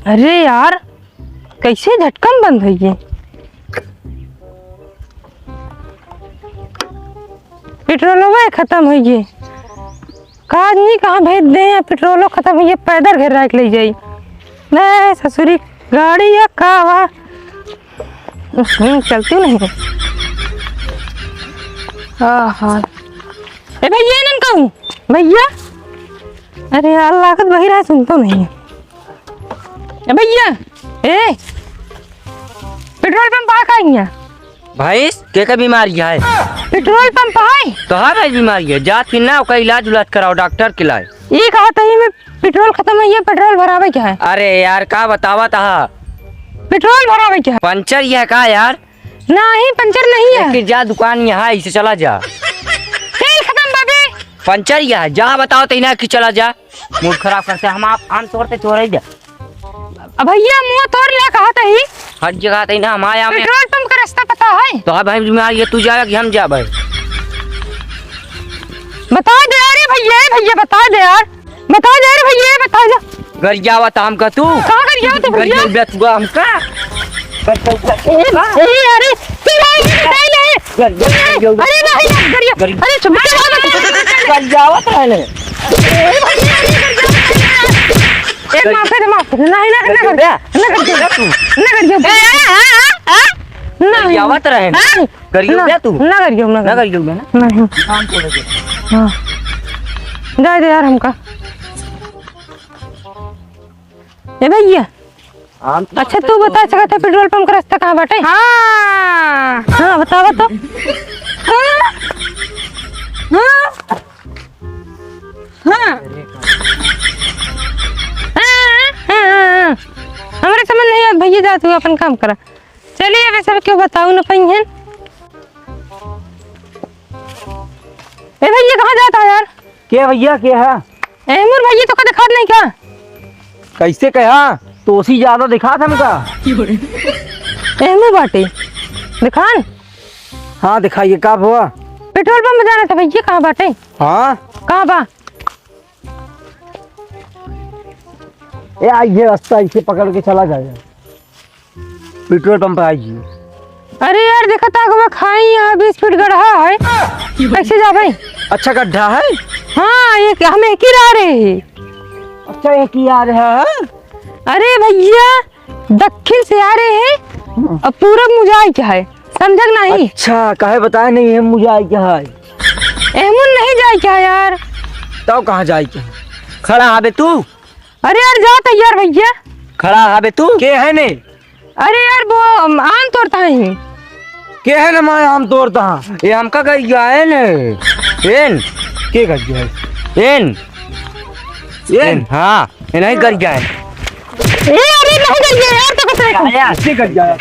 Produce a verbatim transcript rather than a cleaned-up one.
अरे यार, कैसे झटकन बंद होइ गए? पेट्रोलवा खतम होइ गए। का आदमी कहाँ भेज दे, या पेट्रोलो खतम होइ गए, पैदल घर राख ले जाई। नहीं ससुरी, गाड़ी या का वा? हम्म, चलती नहीं है। आहा। ए भैया, इनन कहूँ। भैया। अरे यार, लागत बहिरा है, सुनतो नहीं है। ए भैया, ए, पेट्रोल पंप आ का हियाँ? भैंस, के का बीमारी है? पेट्रोल पंप है? तो हाँ भाई, बीमारी है। जात फिर ना, ओका इलाज उलाज कराओ, डॉक्टर के लाए। ई कहा तही में पेट्रोल खतम है, ये पेट्रोल भरावे क्या है? अरे यार, का बतावा तहा? पेट्रोल भरावे क्या है? पंचर ये है का यार? नहीं, पंचर नहीं है। लेकिन जा दुकान यहाँ, इसे चला जा। तेल खतम बाबे। पंचर ये है, जा बताओ तो इन्हें कि चला जा। मूड खराब करते, हम आप आम तोड़ते तोड़े जा। अब भैया मुँह तोड़ ले कहा तही। हर जगह तही ना, हम आया में। पेट्रोल पंप का रास्ता पता है? तो हाँ भाई, मैं ये तू जाएगा कि हम जा भाई? बता दे यार, ए भैया, ए भैया, बता दे यार। बता दे यार भैया, बता दे। गरियावा त हमका तू। कहाँ गरियावा तू भैया? गरियावा तू हमका। ए, ए, अरे, तू भाई, ये बताई ले। गरियावा, गरियावा। अरे नहीं, गरिया, गरिया। अरे चुप, चुप, चुप। गरियावा त है ले। ए, माफ कर दे, माफ कर दे। नहीं, नहीं, नहीं, गरिया। नहीं, गरिया। तू। नहीं, गरिया। ए, ए, ए, ए, ए। नहीं। गरियावा त रहे। हाँ? गरियो ना, क्या तू? ना गरियो, ना ना गरियो। गरियो ना? नहीं। काम को लेके। हाँ। जाए दे यार हमका। ए भैया। हम तो अच्छा, तू बता सकत है पेट्रोल पंप का रास्ता कहाँ बाटे? हाँ। हाँ, बतावा तो। हाँ। हाँ। हाँ। हाँ, हाँ, हाँ, हाँ। हमरे समझ नहीं आवत भैया, जा तू अपन काम करा। चलिए, अब सब क्यों बताऊ न पइहन। ए भैया, कहाँ जाता है यार? के भैया, के है? एहमुर भैया, तोका दिखात नहीं क्या? कैसे कहा? तोसी ज्यादा दिखात हमका। एहमुर बाटे। दिखान? हाँ, दिखाइए, का हुआ? पेट्रोल पंप जाना था भैया, कहाँ बाटे? हाँ? कहाँ बा? ए, आई है रास्ता, इसे पकड़ के चला जाए। पेट्रोल पंप आई है। अरे यार, देखा तो अगवा खाई, यहाँ बीस फीट गड्ढा है, कैसे जाबे? अच्छा गड्ढा है? हाँ, एक, हम एक ही आ रहे हैं। अच्छा, एक ही आ रहा है? अरे भैया, दक्षिण से आ रहे हैं हाँ। और पूरब मुँह जाए क्या है, समझक नहीं? अच्छा, काहे बताए नहीं है मुँह जाए क्या है? एहमुन नहीं जाए क्या यार? तब कहाँ जाए क्या? खड़ा हबे तू? अरे यार, जात है यार भैया। खड़ा हबे तू? के है ने? अरे यार, वो आम तोड़ता है। के है ने मैं आम तोड़ता हाँ? ये हमका कही गया है ने। एन? के कही गया है? एन? एन? एन, हाँ, ये नहीं कही गया है। ए, अरे नहीं कही गया यार, तो कैसे? आया, के कही गया है?